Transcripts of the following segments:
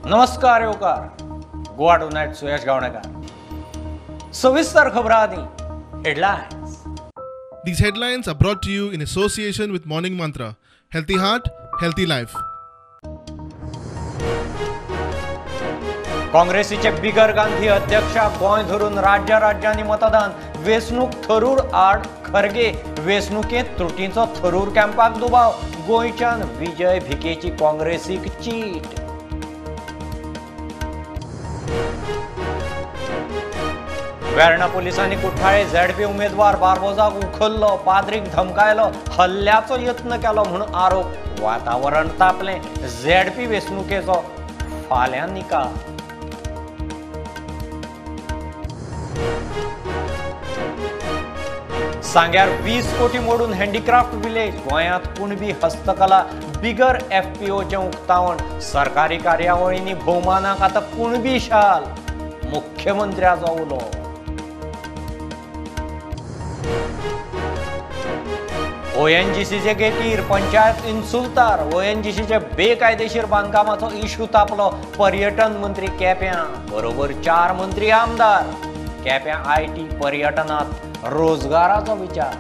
नमस्कार येवकार गोवा टुनायट सुयश गावणेकर. सविस्तर खबरां आदी headlines. These headlines are brought to you in association with Morning Mantra. Healthy heart, healthy life. काँग्रेसीचे बिगर गांधी अध्यक्ष गोंय धरून राज्या राज्यांनी मतदान. वेंचणूक थरूर आड खरगे. वेंचणुकेंत त्रुटींचो थरूर कॅम्पाक दुबाव. गोंयच्यान विजय भिकेची काँग्रेसीक चीट. वेर्णा पोलिसांनी कुठ्ठाळे झेडपी उमेदवार बार्बोजाक उखल्लो, पाद्रीक धमकायलो, हल्ल्याचो यत्न केलो म्हूण आरोप. वातावरण तापलें. झेडपी वेंचणुकेचो फाल्यां निकाल. सांग्यार 20 कोटी मोडून हँडीक्राफ्ट विलेज. गोंयांत कुणबी हस्तकला बिगर एफपीओचें उक्तावण. सरकारी कार्यावळींनी भोवमानाक आतां कुणबी शाल. मुख्यमंत्र्याचो उलो. ओएनजीसीचे गेटीर पंचायत इन्सुलतार. ओएनजीसीचे बेकायदेशीर बांदकामाचो इशू तापलो. पर्यटन मंत्री केप्यां बरोबर 4 मंत्री आमदार. केप्यां IT पर्यटनात रोजगाराचो विचार.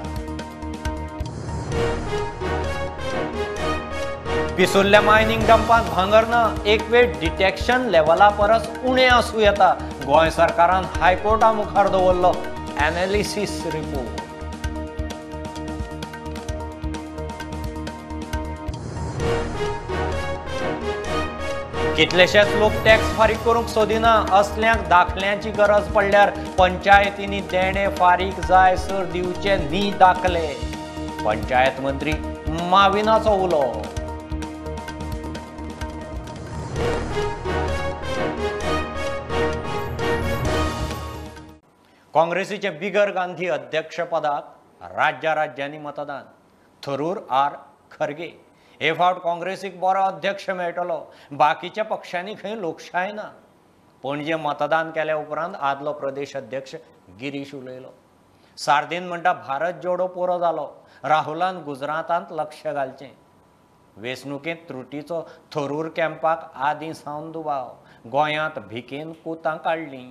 पिसुल्ल्या मायनिंग डंपांत भांगर ना. एक वेळ डिटेक्शन लेवला परस उणें आसूं येता. गोंय सरकारान हायकोर्टा मुखार दवरलो एनालिसीस रिपोर्ट. कितलेशेच लोक टॅक्स फारीक करूंक सोदिना. असल्यांक दाखल्यांची गरज पडल्यार पंचायतींनी देणे फारीक जाय सर दिवचे न्ही दाखले. पंचायत मंत्री माविनाचो उलो. काँग्रेसीचे बिगर गांधी अध्यक्षपदाक राज्या राज्यांनी मतदान. थरूर आर खरगे. हे फावट काँग्रेसीक बरो अध्यक्ष मेळटलो. बाकीच्या पक्षांनी खंय लोकशाय ना. पणजे मतदान केल्या उपरांत आदलो प्रदेश अध्यक्ष गिरीश उलयलो. सार्दीन म्हणटा भारत जोडो पुरो जालो. राहुलान गुजरातांत लक्ष घालचें. वेंचणुकेंत त्रुटीचो थरूर कॅम्पाक आदीं सावन दुबाव. गोंयांत भिकेन कुतां काडलीं.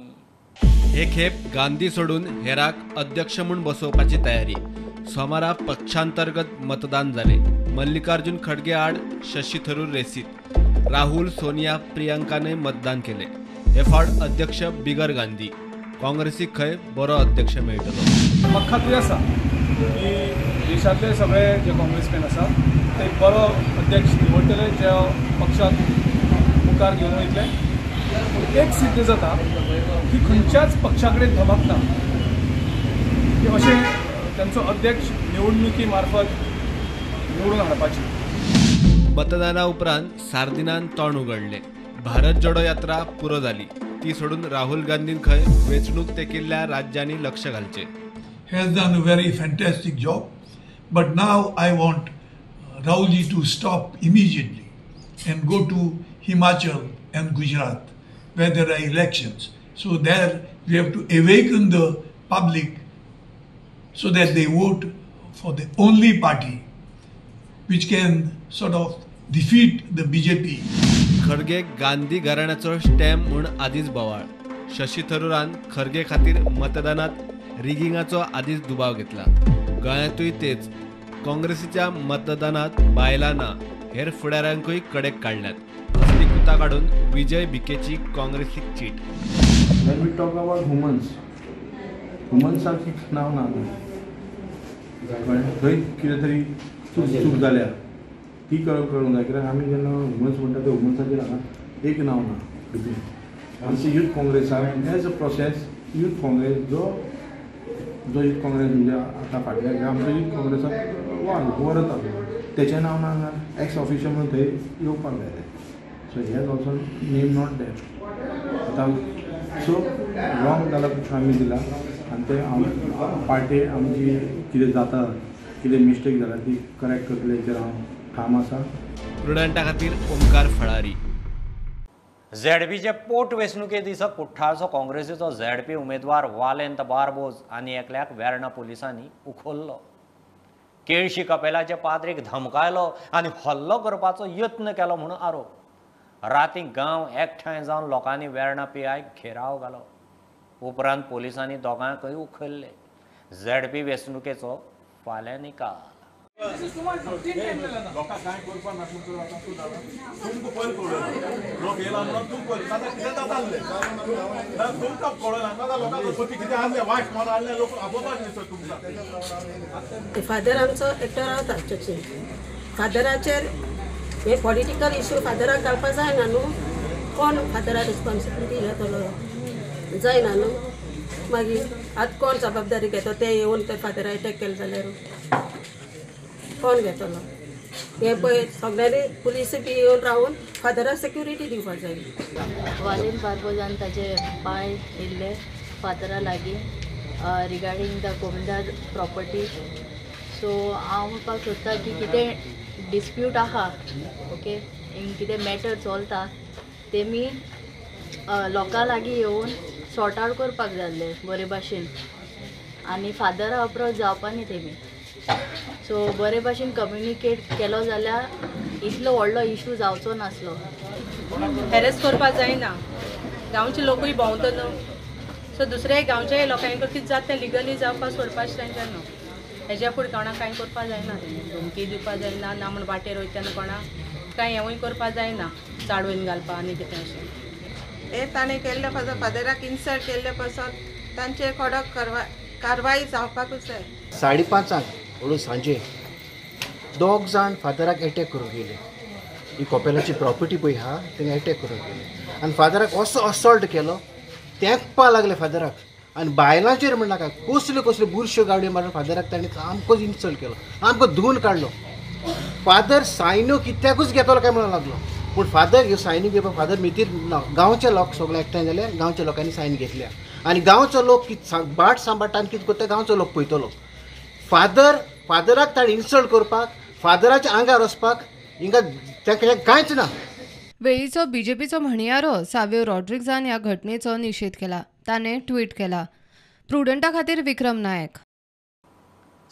हे खेप गांधी सोडून हेराक अध्यक्ष म्हूण बसोवपाची तयारी. सोमारा पक्षांतर्गत मतदान जालें. मल्लिकार्जुन खडगे आड शशी थरूर रेसीत. राहुल, सोनिया, प्रियंकाने मतदान केले. हे फावट अध्यक्ष बिगर गांधी. काँग्रेसीक खंय बरो अध्यक्ष मेळटलो. म्हाका खात्री आसा की देशांतले सगळे जे काँग्रेसमॅन आसा ते बरो अध्यक्ष निवडटले, जे पक्षाक मुखार घेवन वयतले. पूण एक सिद्ध जाता की खंयच्याच पक्षा कडेन धमक ना की अशें तांचो अध्यक्ष निवडणुकी मार्फत निवडून हाडपाची. मतदाना उपरांत सार्दिनान तोंड उगडले. भारत जोडो यात्रा पुरो जाली. ती सोडून राहुल गांधीन खंय वेंचणूक तेकिल्ल्या राज्यांनी लक्ष घालचे. Has done a very fantastic job, but now I want Rahulji to stop immediately and go to Himachal and Gujarat where there are elections. So there we have to awaken the public so that they vote for the only party which can sort of defeat the BJP. Kharge Gandhi घराण्याचो stamp म्हूण आदींच बोवाळ. शशी थरूरान खरगे खातीर मतदानात रिगिंगाचो आदींच दुबाव घेतला. गोंयांतूय तेच. काँग्रेसीच्या मतदानात बायलां ना, हेर फुडाऱ्यांकूय कडेक काडल्यात. असली कुतां काडून विजय भिकेची काँग्रेसीक चीट. When we talk about humans, ह्युमन्साक नांव ना. थंय कितें तरी चूक जाल्या ती करूंक जाय. कित्याक आमी जेन्ना ह्युमन्स म्हणटा ते ह्युमन्साचेर हांगा एक नांव ना भितर. आमची यूथ काँग्रेस आहा. As a process youth Congress जो जो यूथ काँग्रेस म्हणजे आतां फाटल्या आमचो यूथ काँग्रेसाक वाल वरत आसलो तेचें नांव ना हांगा. एक्स ऑफिशियल म्हणून थंय येवपाक जाय तें. So he has also name not there. आतां सो रॉंग जाला आमी दिला आनी ते पार्टी आमची कितें जाता कितें मिस्टेक जाला ती करेक्ट करतले हेचेर हांव ठाम आसा. प्रुडंटा खातीर ओमकार फळारी. झेडपीचे पोट वेंचणुके दिसा कुठ्ठाळचो काँग्रेसीचो झेडपी उमेदवार वालेंत बार्बोज आनी एकल्याक वेर्णा पोलिसांनी उखल्लो. केळशी कपेलाचे पाद्रीक धमकायलो आनी हल्लो करपाचो यत्न केलो म्हणून आरोप. राती गांव एकठांय जावन लोकांनी वेर्णा पीआयक घेराव घालो. उपरांत पोलिसांनी दोगांकय उखल्ले. झेडपी वेंचणुकेचो फाल्यां निकाल. फादर आमचो एकटो रावता चर्चीन. फादराचेर हे पॉलिटिकल इश्यू फादराक घालपा जायना न्हू. कोण फादरा रिस्पॉन्सिबिलिटी घेतलो जायना न्हू. मागीर आतां कोण जबाबदारी घेतो ते येवन ते फादरा एटॅक केले जाल्यार कोण घेतलो? हे पळय सगळ्यांनी पुलीस बी येवन रावन फादराक सेक्युरिटी दिवपाक जाय. वालीन बार्बोजान ताजे पांय येयल्ले फादरा लागीं regarding the Comunidade property. So हांव म्हणपाक सोदता की कितें डिस्प्यूट आहा, ओके, कितें मॅटर चलता तेमी लोकां लागीं येवन सॉर्ट आवट करपाक जाय आसलें बरे भाशेन आनी फादरा अप्रोच जावपा न्ही तेमी. सो बरे भाशेन कम्युनिकेट केलो जाल्यार इतलो व्हडलो इशू जावचो नासलो. हॅरेस करपाक जायना. गांवचे लोकूय भोंवता न्हू, सो दुसऱ्या गांवच्या लोकांक कितें जाता तें लिगली जावपाक सोडपाक तेंच्यान न्हू. हेज्या फुडें कोणाक कांय करपाक जायना, तेणी धमकी दिवपाक जायना, ना म्हण वाटेर वयतना कोणाक कांय हेंवूय करपाक जायना, चाळून घालपा आनी कितें अशें. हे ताणें केल्ले पासत फादराक इन्सल्ट केल्ले पासत तांचेर कडक कारवाय जावपाकूच जाय. 5:30 हळू सांजे दोग जाण फादराक एटॅक करूंक गेले. ही कोपेलाची प्रॉपर्टी पळय आहा तेंगा एटॅक करूंक गेले आनी फादराक असो असॉल्ट केलो, तेंकपा लागले फादराक आनी बायलांचेर म्हणनाका कसल्यो कसल्यो बुरश्यो गाडयो मारून फादराक ताणें सामकोच इन्सल्ट केलो, सामको धुवन काडलो. फादर सायन्यो कित्याकूच घेतलो काय म्हणून लागलो, पूण फादर ह्यो सायनी घेवपाक फादर मितीर ना. गांवचे लोक सगळे एकठांय जाले, गांवच्या लोकांनी सायन घेतल्या आनी गांवचो लोक कितें बाट सांबाळटा आनी कितें करता गांवचो लोक पळयतलो. फादराक ताणें इन्सल्ट करपाक, फादराच्या आंगार वचपाक हिंगा तांकां कांयच ना. वेळीचो बीजेपीचो म्हणयारो साव्यो रॉड्रिग्जान ह्या घटनेचो निशेध केला. ताणें ट्वीट केला. प्रुडंटा खातीर विक्रम नायक.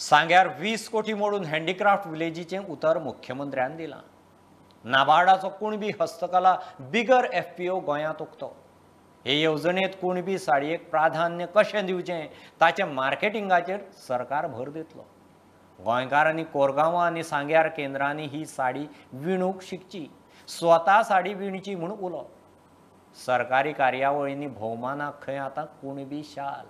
सांग्यार 20 कोटी मोडून हँडीक्राफ्ट विलेजीचें उतर मुख्यमंत्र्यान दिलां. नाबार्डाचो कुणबी हस्तकला बिगर एफपीओ गोंयांत उक्तो. हे येवजणेंत कुणबी साडयेक प्राधान्य कशें दिवचें ताचें मार्केटिंगाचेर सरकार भर दितलो. गोंयकारांनी कोरगांवां आनी सांग्यार केंद्रांनी ही साडी विणूंक शिकची, स्वता साडी विणची म्हूण उलो. सरकारी कार्यावळींनी भोवमानाक खंय आतां कुणबी शाल.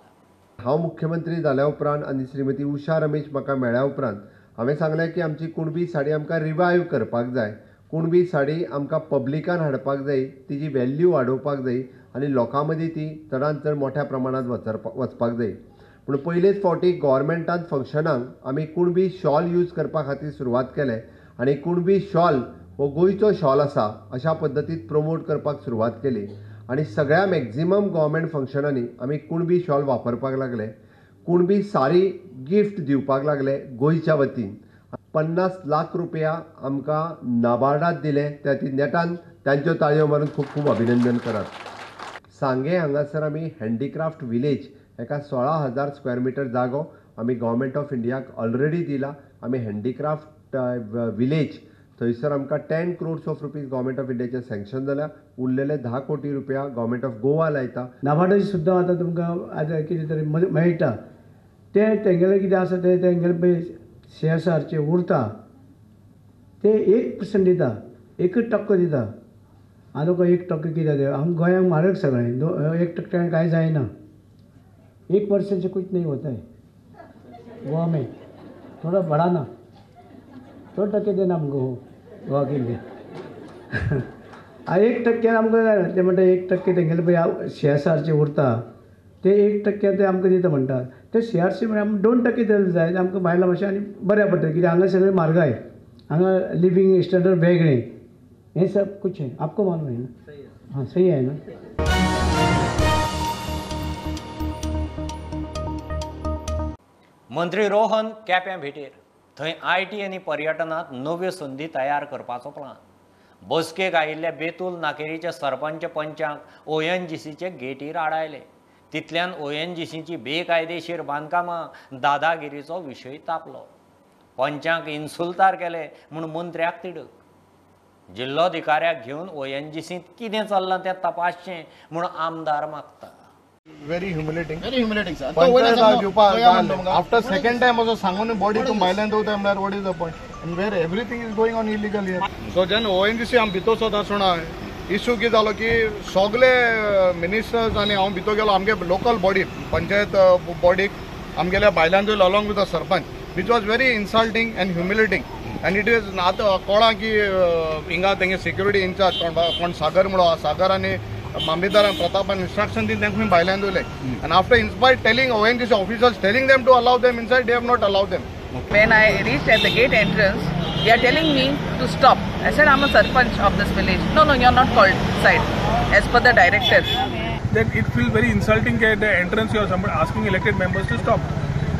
हांव मुख्यमंत्री जाल्या उपरांत आनी श्रीमती उषा रमेश म्हाका मेळ्ळ्या उपरांत हांवें सांगलें की आमची कुणबी साडी आमकां रिवायव करपाक जाय, कुणबी साडी आमकां पब्लिकान हाडपाक जाय, तिजी व्हॅल्यू वाडोवपाक जाय आनी लोकां मदीं ती चडान चड मोठ्या प्रमाणांत वचपाक जाय. पूण पयलेच फावटी गव्हर्मेंटान फंक्शनाक आमी कुणबी शॉल यूज करपा खातीर सुरवात केले आनी कुणबी शॉल हो गोंयचो शॉल आसा अशा पद्दतीन प्रमोट करपाक सुरवात केली आनी सगळ्या मॅक्झिमम गव्हर्मेंट फंक्शनांनी आमी कुणबी शॉल वापरपाक लागले, कुणबी सारी गिफ्ट दिवपाक लागले गोंयच्या वतीन. 50 लाख रुपया आमकां नाबार्डात दिले, त्या नेटान तांच्यो ताळयो मारून खूब खूब अभिनंदन करात. सांगें हांगासर आमी हँडीक्राफ्ट विलेज एका 16,000 स्क्वेअर मिटर जागो आमी गव्हर्मेंट ऑफ इंडियाक ऑलरेडी दिला. आमी हँडीक्राफ्ट विलेज थंयसर आमकां 10 crores of rupees government of इंडियाचे सँक्शन जाल्या, उरलेले 10 कोटी रुपया गव्हर्मेंट ऑफ गोवा लायता. नाबार्डाची सुद्दां आतां तुमकां आतां कितें तरी मेळटा तें तेंगेलें कितें आसा तें तेंगेलें पळय सीएसआरचें उरता ते 1% दिता, 1% दिता. आनी 1% कितें तें आमकां गोंयांक म्हारग सगळें, 1% कांय जायना, 1% से कुछ नहीं होता है गोवा में, थोड़ा बढ़ाना, थोडे टक्के देना आमकां हो गोवा के लिए. 1% आमकां जायना, ते म्हणटा 1% तेंगेले पळय सीएसआरचें उरता ते 1% ते आमकां दिता म्हणटा, ते सीआरसी म्हळ्यार आमकां 2% दिले जाय आमकां बायलां मातशें आनी बऱ्या पडटा. कित्याक हांगा सगळें म्हारगाय, हांगा लिवींग स्टँडर्ड वेगळें, हें सब कुछ है. आपको मालूम है ना? हाँ सही है ना. मंत्री रोहन केप्यां भेटेर थंय IT आनी पर्यटनांत नव्यो संदी तयार करपाचो प्लान. बसकेक आयिल्ल्या बेतूल नाकेरीच्या सरपंच पंचांक ओएनजीसीचे गेटीर आडायले. तितल्यान ओएनजीसीची बेकायदेशीर बांदकामां दादागिरीचो विशय तापलो. पंचांक इन्सुल्तार केले म्हूण मंत्र्याक तिडक. जिल्लोधिकाऱ्याक घेवन ओएनजीसींत कितें चल्लां तें तपासचें म्हूण आमदार मागता. Very humiliating. Very humiliating, sir. After second time also सांगून बॉडी तूं भायल्यान दवरता म्हणल्यार what is the point? And where everything is going on illegal here. So जेन्ना ONGC आमी भितर सोदा सोणा इशू कितें जालो की सगळे मिनिस्टर्स आनी हांव भितर गेलो आमगे लोकल बॉडी पंचायत बॉडीक आमगेल्या भायल्यान दवरलो along with the sarpanch, which was very insulting and humiliating. And it is आतां कळ्ळां की हिंगा तेंगे सिक्युरिटी इन्चार्ज कोण सागर म्हणून सागर आनी मामलेदारान प्रतापान इन्स्ट्रक्शन दिवन तांकां भायल्यान दवरले. And after in spite telling ONGC officers telling them to allow them inside, they have not allow them. When I reached at the gate entrance, they are telling me to stop. I said, I'm a sarpanch of this village. No, no, you're not called side, as per the directive. Then it feels very insulting at the entrance you are somebody asking elected members to stop.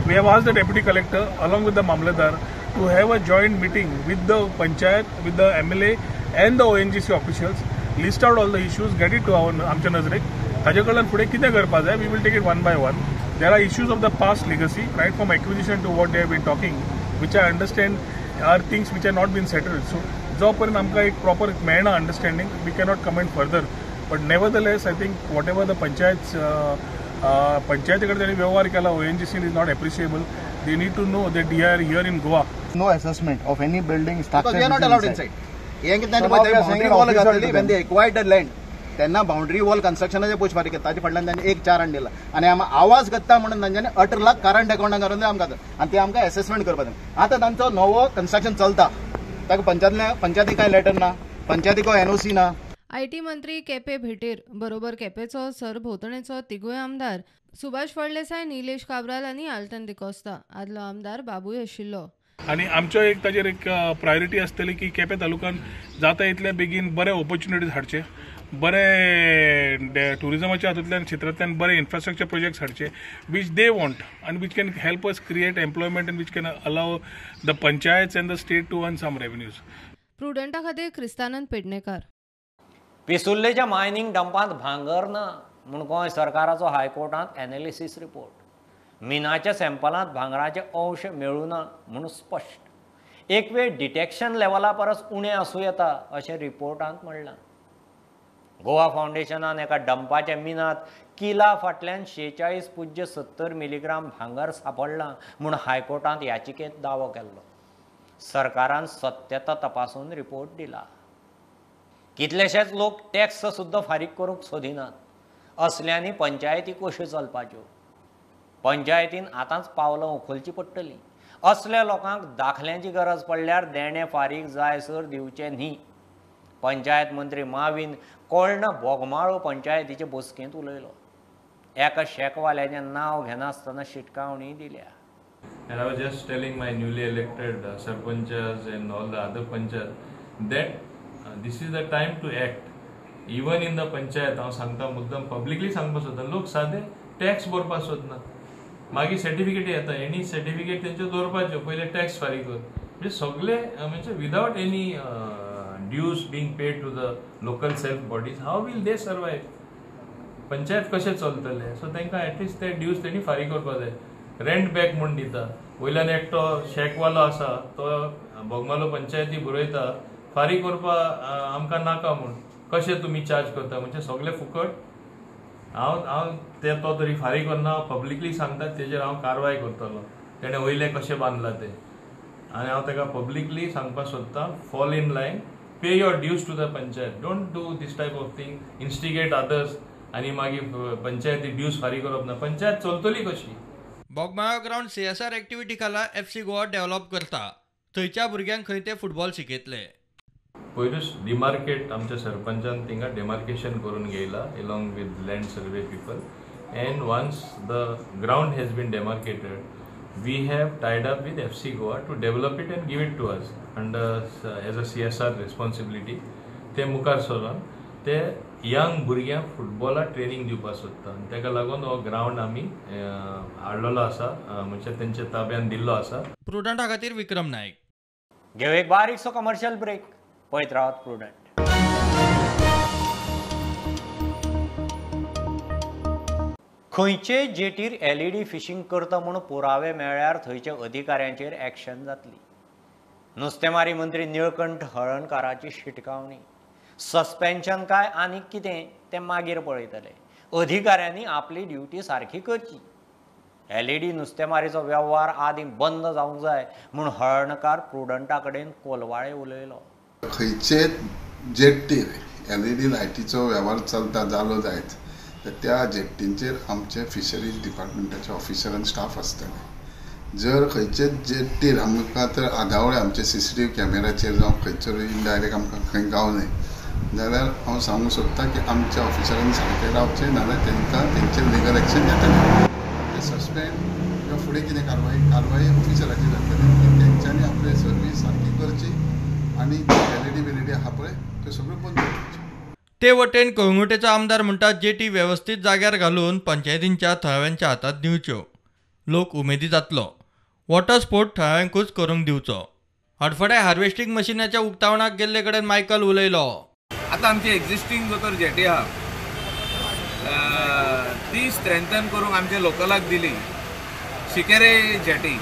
We have asked the deputy collector along with the mamledar to have a joint meeting with the panchayat, with the MLA and the ONGC officials, list out all the issues, get it to our आमच्या नजरेक. ताजे कडल्यान फुडें कितें करपा जाय, we will take it one by one. There are issues of the past legacy, right from acquisition to what they have been talking, which I understand are things which have not been settled. So, जो पर्यंत आमकां एक proper मेळना understanding, we cannot comment further. But nevertheless, I think whatever the panchayats, पंचायती कडेन तांणी व्यवहार केला, ONGC is not appreciable. They need to know that they are here in Goa. No assessment of any building structure. Because we are not allowed inside. हें कितें boundary wall घातलेली, when they acquired the land, तेन्ना boundary wall कन्स्ट्रक्शनाचे पयशे फारीक केले, ताचे फाटल्यान तांणी 1-4 हाडून दिला आनी आमी आवाज करता म्हणून तांच्यांनी 18 लाख करंट अकाउंटान घालून आमकां आनी ते आमकां एसेसमेंट करपाक जाय. आतां तांचो नवो कन्स्ट्रक्शन चलता, ताका पंचायती कांय लेटर ना, पंचायतीको एनओसी ना. IT मंत्री केपे भेटेर बरोबर केपेचो सरभोंवतणेचो तिगूय आमदार सुभाष फळदेसाय, निलेश काब्राल आनी आल्टन डिकोस्ता आदलो आमदार बाबूय आशिल्लो. आनी आमचो एक ताजेर एक प्रायोरिटी आसतली की केपें तालुक्यान जाता इतले बेगीन बरे ऑपॉर्च्युनिटीज हाडचे, बरे टुरिजमाच्या हातूंतल्यान क्षेत्रांतल्यान बरे इन्फ्रास्ट्रक्चर प्रोजेक्ट्स हाडचे, which they want and which can help us create employment and which can allow the panchayats and the state to earn some revenues. प्रुडंटा खातीर क्रिस्तानंद पेडणेकार. पिसुर्लेच्या मायनींग डंपांत भांगर ना म्हूण गोंय सरकाराचो हायकोर्टांत एनालिसीस रिपोर्ट. मिनाच्या सॅम्पलांत भांगराचे अंश मेळूना म्हूण स्पश्ट. एक वेळ डिटेक्शन लेवला परस उणें आसूं येता अशें रिपोर्टांत म्हणलां. गोवा फावंडेशनान एका डंपाच्या मिनांत किला फाटल्यान 46.70 मिलीग्राम भांगर सांपडलां म्हूण हायकोर्टांत याचिकेंत दावो केल्लो. सरकारान सत्यता तपासून रिपोर्ट दिला. कितलेशेच लोक टॅक्स सुद्दां फारीक करूंक सोदिनात. असल्यांनी पंचायती कश्यो चलपाच्यो? पंचायतीन आतांच पावलां उखलचीं पडटलीं. असल्या लोकांक दाखल्यांची गरज पडल्यार देणें फारीक जायसर दिवचें न्ही. पंचायत मंत्री माविन कोळणा बोगमाळो पंचायतीचे बसकेंत उलयलो. एका शेकवाल्याचें नांव घेनासतना शिटकावणी दिल्या. And I was just telling my newly elected sarpanchas and all the other panchayat that this is the time to act. Even in the panchayat, हांव सांगता मुद्दम पब्लिकली सांगपाक सोदता, लोक सादे टॅक्स भरपाक सोदना, मागीर सर्टिफिकेट येता, एनी सर्टिफिकेट तेंच्यो दवरपाच्यो, पयले टॅक्स फारीक कर, म्हणजे सगळे म्हणजे without any dues being paid to the local self bodies, how will they survive? Panchayat कशें चलतले? सो तांकां एटलिस्ट ते ड्यूज तेणी फारीक करपाक जाय. रेंट बॅक म्हूण दिता, वयल्यान एकटो शॅकवालो आसा तो बोगमालो पंचायती बरयता फारीक करपाक आमकां नाका म्हूण, कशें तुमी चार्ज करता? म्हणजे सगळे फुकट. हांव हांव ते तो तरी फारीक करना, पब्लिकली सांगता, तेजेर हांव कारवाय करतलो, तेणें वयलें कशें बांदलां तें. आनी हांव ताका पब्लिकली सांगपाक सोदता, fall in line, pay your dues to the panchayat, don't do this type of thing, instigate others आनी मागीर पंचायती ड्यूज फारीक करप ना, पंचायत चलतली कशी? बोगमाळो ग्रावंड CSR activity खाला FC Goa develop करता, थंयच्या भुरग्यांक खंय ते फुटबॉल शिकयतले. पयरूच डिमार्केट आमच्या सरपंचान थिंगा डेमार्केशन करून घेयला along with land survey people, and once the ground has been demarcated, we have tied up with FC Goa to develop it and give it to us under as a CSR responsibility. ते मुखार सरून ते young भुरग्यांक फुटबॉला training दिवपाक सोदता आनी ताका लागून हो ग्रावंड आमी हाडलेलो आसा, म्हणजे तेंच्या ताब्यान दिल्लो आसा. प्रुडंटा खातीर विक्रम नायक. घेव एक बारीकसो कमर्शियल ब्रेक. पळयत रावात प्रुडंट. खंयचेय जेटीर LED fishing करता म्हूण पुरावे मेळ्ळ्यार थंयच्या अधिकाऱ्यांचेर एक्शन जातली. नुस्तेमारी मंत्री निळकंठ हळर्णकाराची शिटकावणी. सस्पेन्शन काय आनी कितें तें मागीर पळयतले. अधिकाऱ्यांनी आपली ड्युटी सारकी करची. एलईडी नुस्तेमारीचो वेव्हार आदी बंद जावंक जाय म्हूण हळर्णकार प्रुडंटा कडेन कोलवाळे उलयलो. खंयचे जेट्टीर एलईडी लायटीचो वेव्हार चलता जालो जायत तर त्या जेट्टींचेर आमचे फिशरीज डिपार्टमेंटाचे ऑफिसर आनी स्टाफ आसतले. जर खंयचेच जेट्टीर आमकां तर आदावळे आमचे सीसीटीव्ही कॅमेराचेर जावं खंयचर इनडायरेक्ट आमकां खंय गावलें जाल्यार हांव सांगूंक सोदता की आमच्या ऑफिसरांनी सारकें रावचें, नाजाल्यार तांकां तेंचेर लिगल एक्शन घेतलें. ते सस्पेंड किंवा फुडें कितें कारवाय ऑफिसराची जातली की तेंच्यांनी आपली सर्वीस सारकी करची आनी एलईडी बिलईडी आहा पळय त्यो सगळ्यो बंद करच्यो. ते वटेन कळंगुटेचो आमदार म्हणटा जेटी वेवस्थीत जाग्यार घालून पंचायतींच्या थळाव्यांच्या हातांत दिवच्यो. लोक उमेदी जातलो. वॉटर स्पोर्ट थळाव्यांकूच करूंक दिवचो. हडफड्या हार्वेस्टिंग मशिनाच्या उक्तावणाक गेल्ले कडेन मायकल उलयलो. आतां आमची एक्झिस्टींग जो तर जेटी आहा ती स्ट्रेंथन करूंक आमच्या लोकलाक दिली. शिकेरे जेटी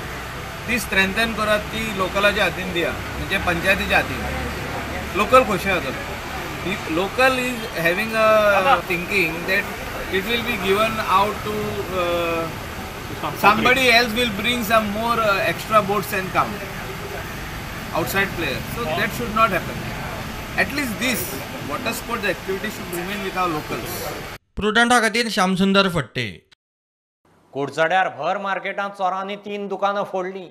ती स्ट्रेंथन करात, ती लोकलाच्या हातीन दिया, म्हणजे पंचायतीच्या हातीन. लोकल खोशी जातलो. Local is having a thinking that it will be given out to somebody else will bring some more extra boats and come outside players. So that should not happen. At least this water sports activity should remain with our locals. प्रुडंटा खातीर श्यामसुंदर फट्टे. कुडचड्यार भर मार्केटांत चोरांनी 3 दुकानां फोडलीं.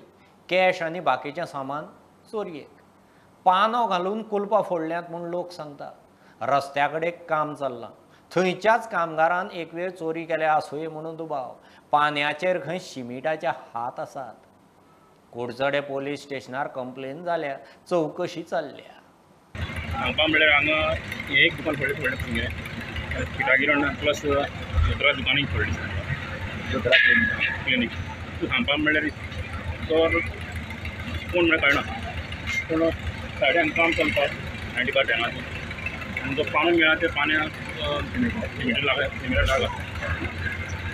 Cash आनी बाकीचें सामान चोरयेक. पानो घालून कुलपां फोडल्यांत म्हूण लोक सांगता. रस्त्या कडेन काम चल्लां. थंयच्याच कामगारान एक वेळ चोरी केल्या आसुये म्हणून दुबाव. पान्याचेर खंय शिमिटाचे हात आसात. कुडचडे पोलीस स्टेशनार कंप्लेन जाल्या, चवकशी चल्ल्या. सांगपा म्हणल्यार हांगा एक दुकान फोडलें फोडलें तुमगें पिठा गिरण प्लस दोतोरा दुकानूय फोडलें दोतोरा क्लिनीक. तूं सांगपा म्हणल्यार तो कोण म्हणल्यार कळना, पूण साडे काम चलता 9:45 आनी जो पानो मेळ्ळा त्या पान्याक सिमेंट लागला, सिमेंट लागला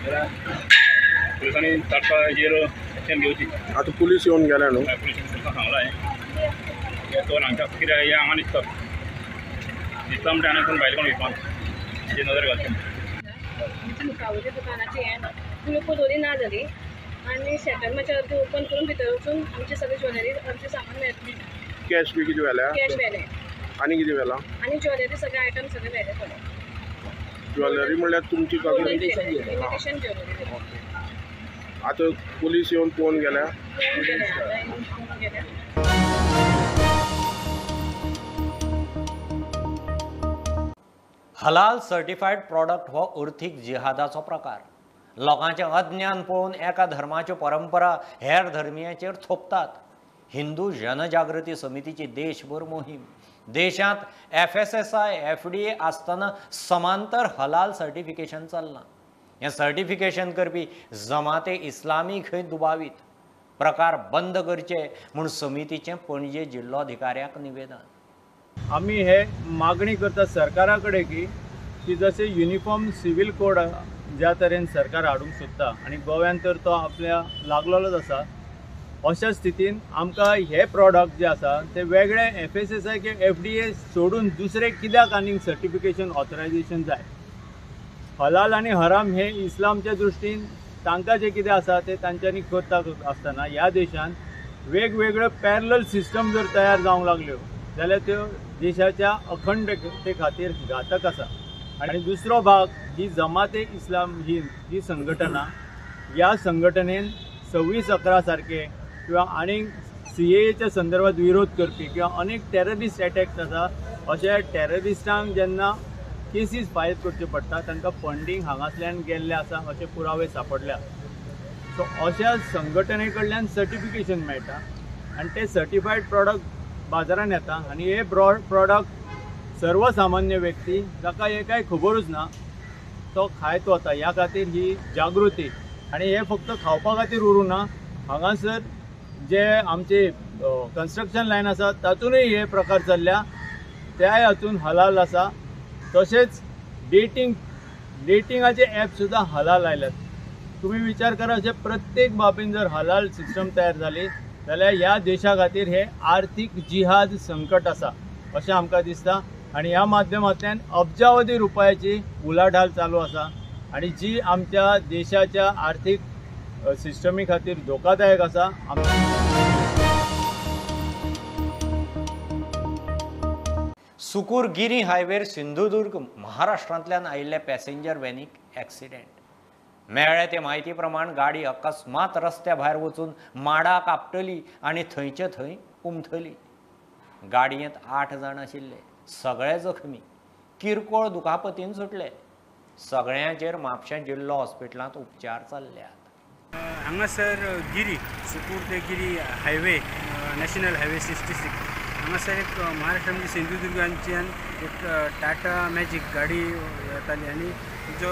जाल्यार पुलिसांनी ताका हेजेर एक्शन घेवची. आतां पुलीस येवन गेल्या न्हू? पुलिसांनी तुमकां सांगलां हें तो हांगच्या कित्याक हें हांगा दिसता दिसता म्हणटा आनी कोण भायले कोण विकपाक हेजेर नदर घालची. आमच्या मुखावयल्या दुकानाची हें कुलूप दोरी ना जाली आनी शटर मातशें अर्दे ओपन करून भितर वचून आमचे सगळे ज्वेलरी आमचें सामान मेळटलें. कॅश बी कितें व्हेल्या? कॅश व्हेलें. आनी कितें व्हेलां? आनी ज्वेलरी सगळे आयटम सगळे व्हेले थोडे. ज्वेलरी म्हणल्यार तुमची इमिटेशन ज्वेलरी. आतां पुलीस येवन पळोवन गेल्या? पळोवन गेल्या. हलाल सर्टिफायड प्रॉडक्ट हो अर्थीक जिहादाचो प्रकार. लोकांचें अज्ञान पळोवन एका धर्माच्यो परंपरा हेर धर्मियांचेर थोपतात. हिंदू जनजागृती समितीची देशभर मोहीम. देशांत FSSAI FDA आसतना समांतर हलाल सर्टिफिकेशन चल्लां. हें सर्टिफिकेशन करपी जमाते इस्लामी खंय दुबावीत. प्रकार बंद करचे म्हूण समितीचें पणजे जिल्लोधिकाऱ्याक निवेदन. आमी हे मागणी करता सरकारा कडेन की जशें युनिफॉर्म सिव्हील कोड ज्या तरेन सरकार हाडूंक सोदता आनी गोव्यान तर तो आपल्या लागलोलोच आसा, अशा स्थितीन आमकां हे प्रॉडक्ट जे आसा ते वेगळे FSSAI किंवा FDA सोडून दुसरे कित्याक आनीक सर्टिफिकेशन ऑथरायझेशन जाय. हलाल आनी हराम हे इस्लामच्या दृश्टीन तांकां जें कितें आसा तें तांच्यांनी करता आसतना ह्या देशान वेगवेगळ्यो पॅरलल सिस्टम जर तयार जावंक लागल्यो जाल्यार त्यो देशाच्या अखंडते खातीर घातक आसा. आनी दुसरो भाग ही जमाते इस्लाम ही संघटना, ह्या संघटनेन 26/11 सारखे किंवा आनीक CAAच्या संदर्भात विरोध करपी किंवा अनेक टेररिस्ट एटॅक्स आसा, अशा टेररिस्टांक जेन्ना केसीस फायल करच्यो पडटा तांकां फंडींग हांगासल्यान गेल्लें आसा अशे पुरावे सांपडल्या. सो अशा संघटने कडल्यान सर्टिफिकेशन मेळटा आनी ते सर्टिफायड प्रॉडक्ट बाजारान येता आनी हे प्रॉडक्ट सर्वसामान्य व्यक्ती जाका हे कांय खबरूच ना तो खायत वता. ह्या खातीर ही जागृती आनी हे फक्त खावपा खातीर उरूं ना, हांगासर जे आमचे कन्स्ट्रक्शन लायन आसा तातूंतय हे प्रकार चल्ल्या, त्याय हातून हलाल आसा. तशेंच डेटिंगाचे ॲप सुद्दां हलाल आयल्यात. तुमी विचार करा, अशे प्रत्येक बाबीन जर हलाल सिस्टम तयार जाली जाल्यार ह्या देशा खातीर हे आर्थीक जिहाद संकट आसा अशें आमकां दिसता आनी ह्या माध्यमांतल्यान अब्जावधी रुपयाची उलाढाल चालू आसा आनी जी आमच्या देशाच्या आर्थीक सिस्टमी खातीर धोकादायक आसा। सुकूर गिरी हायवेर सिंधुदुर्ग महाराष्ट्रांतल्यान आयिल्ल्या पॅसेंजर व्हॅनीक ॲक्सिडेंट। मेळ्ळे ते म्हायती प्रमाण गाडी अकस्मात रस्त्या भायर वचून माडाक आपटली आनी थंयचे थंय उमथली। गाडयेंत 8 जाण आशिल्ले, सगळे जखमी, किरकोळ दुखापतीन सुटले। सगळ्यांचेर म्हापशें जिल्लो हॉस्पिटलांत उपचार चल्ल्यात। हांगासर गिरी सुकूर ते Giri highway national highway 66 हांगासर एक महाराष्ट्र म्हणजे सिंधुदुर्गांच्यान एक टाटा मॅजीक गाडी येताली आनी जो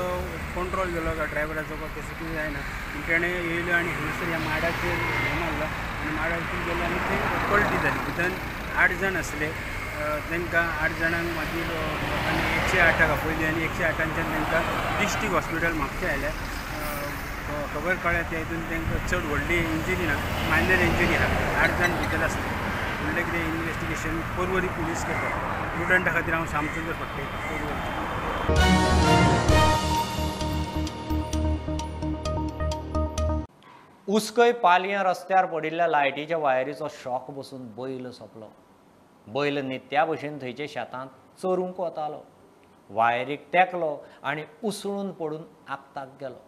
कंट्रोल गेलो का ड्रायव्हराचो का कसो कितें जायना पूण तेणें येयलो आनी हांगासर ह्या माडाचेर हें मारलो आनी माडाचेर गेलो आनी थंय पलटी जाली। भितर 8 जाण आसले, तांकां 8 जाणांक मागीर लोकांनी 108 आपयली आनी 108च्यान तांकां डिस्ट्रिक्ट हॉस्पिटल म्हापशें आयलें। खबर कळ्ळ्या त्या हितून तांकां चड व्हडली इंजुरी ना, मायनर इंजुरी आहा। 8 जाण भितर आसले। फुडलें कितें इन्वेस्टिगेशन पर्वरी पुलीस करता। प्रुडंटा खातीर हांव श्यामचंद्र फडते, पर्वरी। उसकय पालयां रस्त्यार पडिल्ल्या लायटीच्या वायरीचो शॉक बसून बैल सोंपलो। बैल नित्या भशेन थंयच्या शेतांत चरूंक वतालो, वायरीक तेंकलो आनी उसळून पडून आक्ताक गेलो।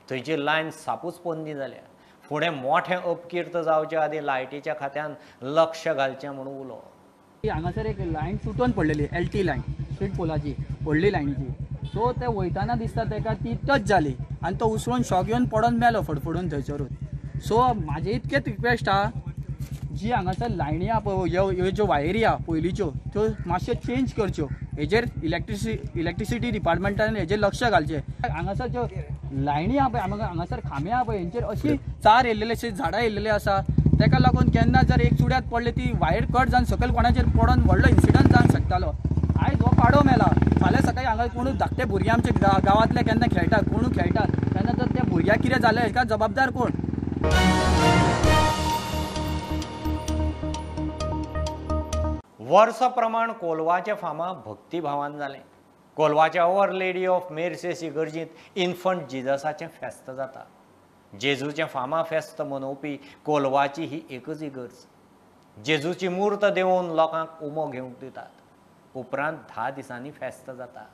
थंयची लायन सापूच पोन्नी जाल्या। फुडें मोठें अपकीर्त जावचे आदीं लायटीच्या खात्यान लक्ष घालचें म्हूण उलो। हांगासर एक लायन तुटून पडलेली, एल टी लायन, स्ट्रीट पोलाची व्हडली लायनीची। सो ते वयताना दिसता ताका ती टच जाली आनी तो उसळून शॉक येवन पडोन मेलो फडफडून थंयसरूच। सो म्हाजें इतकेंच रिक्वेस्ट आहा, जी हांगासर लायनी आहा पळय, ह्यो ज्यो वायरी आहा पयलींच्यो त्यो मातश्यो चेंज करच्यो। हेजेर इलेक्ट्रिसिटी डिपार्टमेंटान हेजेर लक्ष घालचें। हांगासर ज्यो लायनी आहा पळय, हांगासर खांबे आहा पळय, हेंचेर अशी चार येयल्लेले अशी झाडां येयल्लेली आसा, ताका लागून केन्ना जर एक चुड्यात पडले ती वायर कट जावन सकयल कोणाचेर पडोन व्हडलो इन्सिडंट जावंक शकतालो। आयज हो पाडो मेला, फाल्यां सकाळी हांगा कोणूय धाकटे भुरगे आमचे गांवांतले केन्ना खेळटा, कोणूय खेळटा तेन्ना तर त्या भुरग्याक कितें जालें हेका जबाबदार कोण? वर्सा प्रमाण कोलवाचे फामा भक्तिभावान जालें। कोलवाच्या our lady of मेर्सेस इगर्जींत इन्फंट जिजसाचें फेस्त जाता। जेजूचें फामा फेस्त मनोवपी कोलवाची ही एकच इगर्ज। जेजूची मूर्त देंवोवन लोकांक उमो घेवंक दितात। उपरांत 10 दिसांनी फेस्त जाता।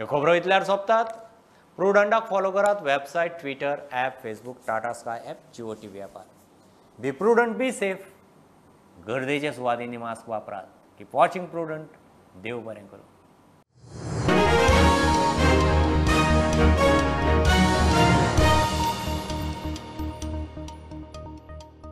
खबरो इतल्यार सोंपतात। प्रुडंटाक फॉलो करात website, Twitter, app, Facebook, Tata Sky app, Jio TV ॲपार। Be prudent, be safe. गर्देच्या सुवातींनी मास्क वापरात। Keep watching prudent. देव बरें करूं।